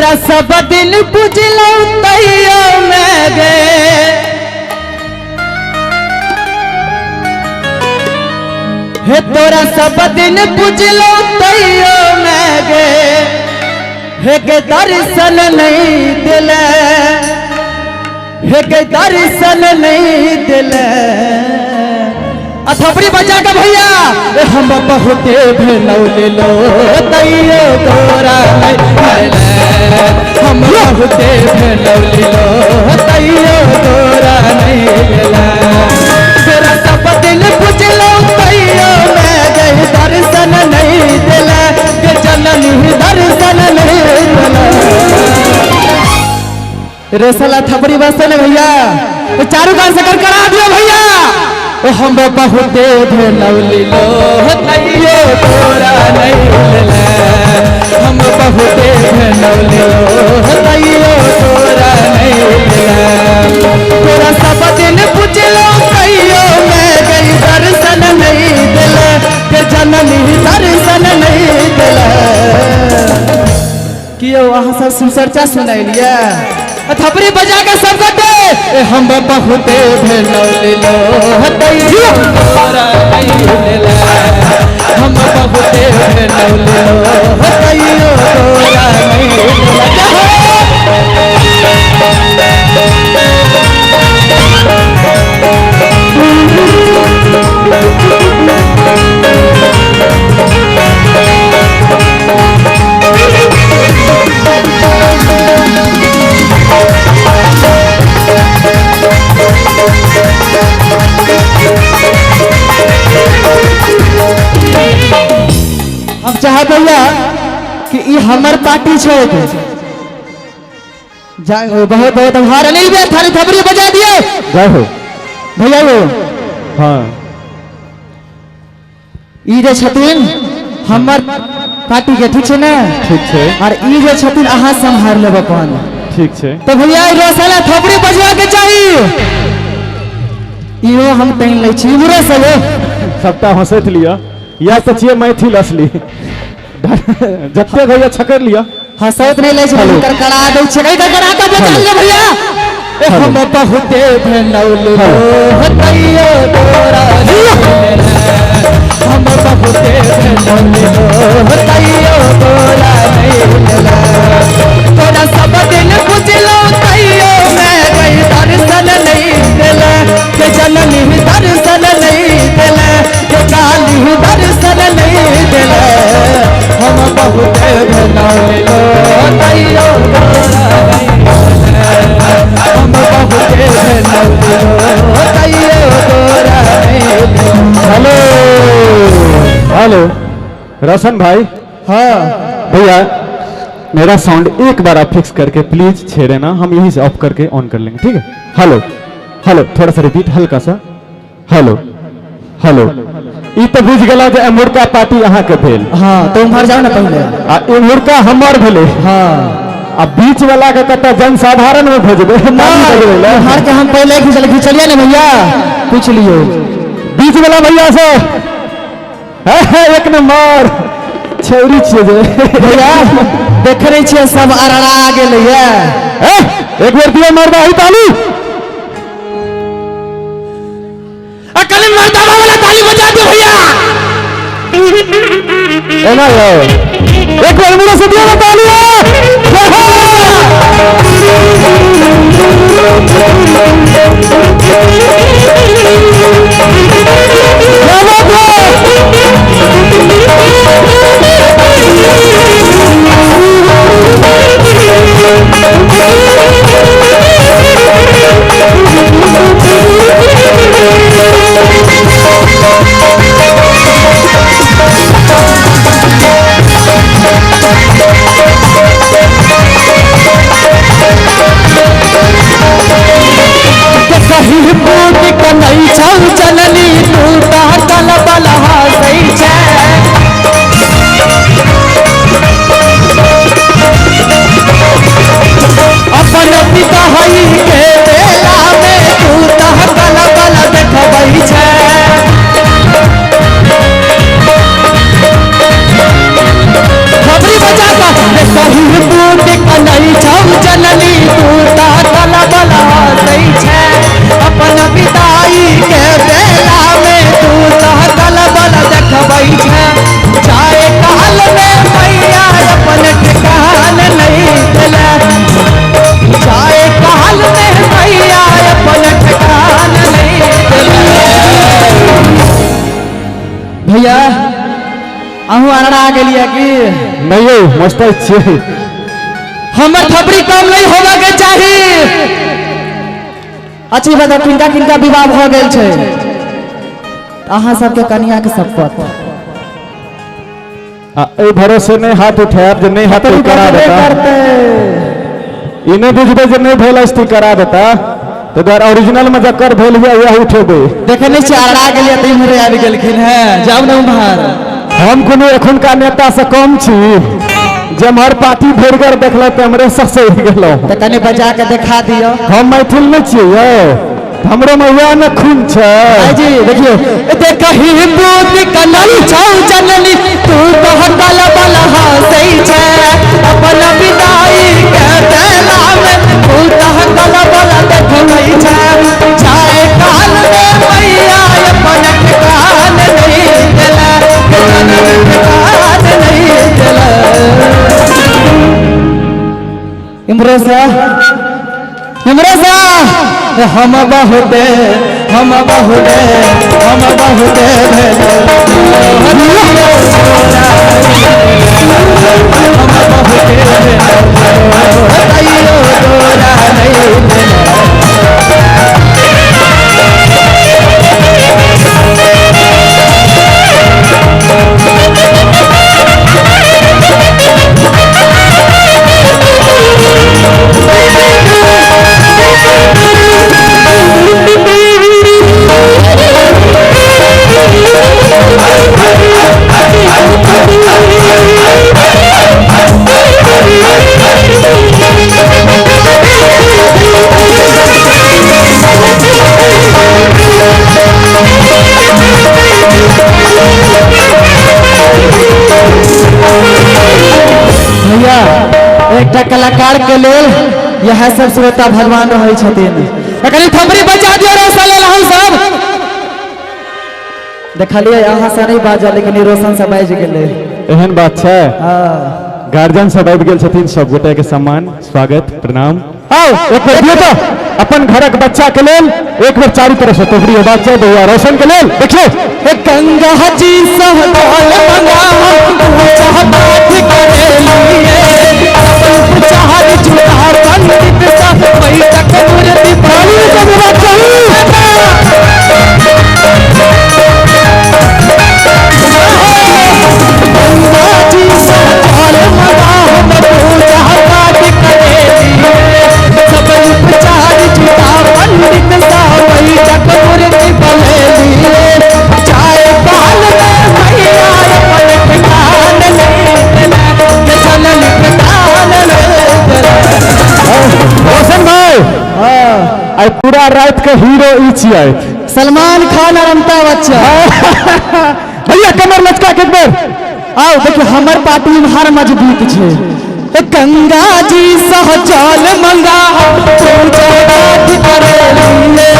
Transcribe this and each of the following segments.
तोरा सब दिन पुजलौ तैयो मैं गे हे तोरा सब दिन पुजलौ तैयो मैं गे हे के दर्शन नहीं दिले हे के दर्शन नहीं दिले। थपड़ी बजा के भैया हम बहुते भेलौ लेलो तैयो तोरा नहीं मिले हम बहुते भेलौ लेलो तैयो तोरा नहीं मिले। तोरा सब दिन पुजलौ तैयो मैं गई दर्शन नहीं दिले के जननी दर्शन नहीं दिले। रे साला थपड़ी बजते ने भैया चारू कान से कर करा दियो भैया। हम बहुते भेलौ लीलो तैयो तोरा नहीं मिले हम बहुते भेलौ लीलो तैयो तोरा नहीं मिले। तोरा सब दिन पुजलौ तैयो मैं गई दर्शन नहीं दिले के जननी दर्शन नहीं दिले। कियो अहाँ सब सुचर्चा सुनैलियै थपड़ी बजा के सब गोटे हम बहुते भेलौ लीलो तैयो तोरा नहीं मिले हम बहुते भेलौ लीलो तैयो तोरा नहीं मिले। हम चाह भैया कि ई हमर पार्टी छे जय हो। बहुत बहुत आभार अनिल भैया थारी थपड़ी बजा दिए। जय हो भैया हो। हाँ ई जे छथिन हमर पार्टी के ठीक छे ना ठीक छे और ई जे छथिन अहाँ सम्हार लेब अपन ठीक छे। तो भैया रोसाला थपड़ी बजवा के चाही इहो हम तैन लै छी इमरो सब सबटा हंसैत लिया या तो छियै मैथिल असली जते भैया छकर लिया हंसैत नहीं लै छी करकरा दै छै कहीं करकरा के बजा ले भैया। हम बहुते भेलौ लीलो तैयो तोरा हम बहुते भेलौ लीलो तैयो तोरा नहीं मिले। तोरा सब दिन पुजलौ तैयो मैं गई दर्शन नहीं दिले के जननी दर्शन नहीं दिले के काली दर्शन नहीं दिले हम बहुते भेलौ लीलो तैयो तोरा नहीं मिले हम बहुते भेलौ लीलो तैयो तोरा नहीं मिले। हेलो हेलो रोशन भाई। हाँ भैया मेरा साउंड एक बार आप फिक्स करके प्लीज छेड़े ना, हम यहीं से ऑफ करके ऑन कर लेंगे ठीक है। हेलो हेलो थोड़ा सा रिपीट हल्का सा। हेलो हेलो ई तो बुझ गला जे एमुरका पार्टी अहाँ के भेल। हाँ तो उम्हर जाओ ना पहले आ एमुरका हमर भेले। हाँ आ बीच वाला के कतऽ जनसाधारण में भेजबे उम्हर के हम पहले घिचलिए ने भैया पूछ लियो बीच वाला भैया से एक नंबर छौरी छियै जे भैया देख रहे छियै सब अरड़ा गेलैया। एक बेर दियौ मर्दा ही ताली अकल मर्दावा वाला ताली बजा दो भैया एना यो एक बार मुंह से दियो ना ताली। क्या बात है। अहूँ अनड़ा गेलियै की? नहीं यौ, मस्त छियै। हमर थपड़ी कम नहीं होबा के चाही। अच्छी बताओ किनका किनका विवाह भ गेल छै? अहाँ सबके कनिया के शपथ। आ एहि भरोसे नहीं हाथ उठायब जे नहीं हाथ करा देता, ई नहीं बुझबै जे नहीं भेल अछि करा देता, तो द्वारा ओरिजिनल में जकर भेल हुआ वह उठेबै। देखे नहीं छियै अरड़ा गेलियै तऽ इम्हरे आबि गेलखिन हैं, जाउ ने उम्हर। हम कोनो एखुनका नेता से कम छी, जेम्हर पार्टी भरिगर देखल तेम्हरे ससरि गेलहुँ। तऽ कनि बजा के देखा दियौ। हम मैथिल नहीं छियै यौ, हमरो में वएह ने खून छै। भाईजी देखियौ, देखही बूंद कनल छौ जननी, तू कहल बल हंसै छै, अपन विदाई के बेला में तू कहल बल देखबै छै, जाय काल में मैया अपन ठिकान नहीं देला, ठिकान नहीं देला। इम्हरो से इम्हरो से हम बहुते हम बहुते हम बहुते भैया एकटा कलाकार के लेल यह सब श्रोता भगवान रहै छथिन। कनि थपड़ी बजा दियौ रोशन लेल हम सब। देखलियै अहाँ से नहीं बाजल, लेकिन रोशन से बाजि गेलै। एहन बात छै? हाँ। गार्जियन सब आबि गेल छथिन, सब गोटे के सम्मान स्वागत प्रणाम। आओ एक बेर दियौ तो अपन घरक बच्चा के लेल एक बेर चारू तरफ से थपड़ी होबाक चाही बौआ रोशन के लेल। देखियौ गंगा जी सहल मंगा पूजा पाठ करे लिए, चार चुनार पंडित सब बैठक मूर्ति ताली बजेबाक चाही। गंगा जी सहल मंगा पूजा पाठ करे लिए, सब उपचार जुटा पंडित सब बैठक मूर्ति बने लिए, चाय पाल में मैया अपन ठिकान नहीं देला, जनन ठिकान नहीं देला। रोशन भाई आई पूरा रात के हीरो ई छियै, सलमान खान और अमिताभ बच्चन। भैया कमर लचका के एक बेर आओ। देखियो हमर पार्टी हर मजबूत छै। गंगा जी सहजल मंगा पूजा पाठ करे लिए,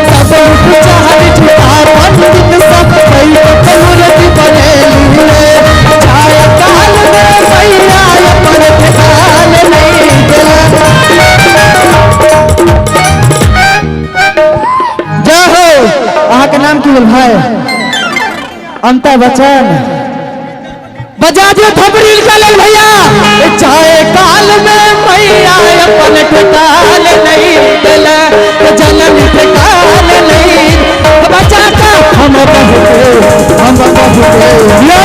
सब उपचार जुटा पंडित सब बैठक मूर्ति बने लिए, चाय काल में मैया अपन ठिकान नहीं देला। जय हो। अहाँ के नाम की भेल भाई? अमिताभ बच्चन। बजा दियो थपड़ी का लेल भैया। चाहे काल में मैया अपन ठिकान नहीं देला, जनम ठिकान नहीं बचा का हम बहुते हम बहुते हम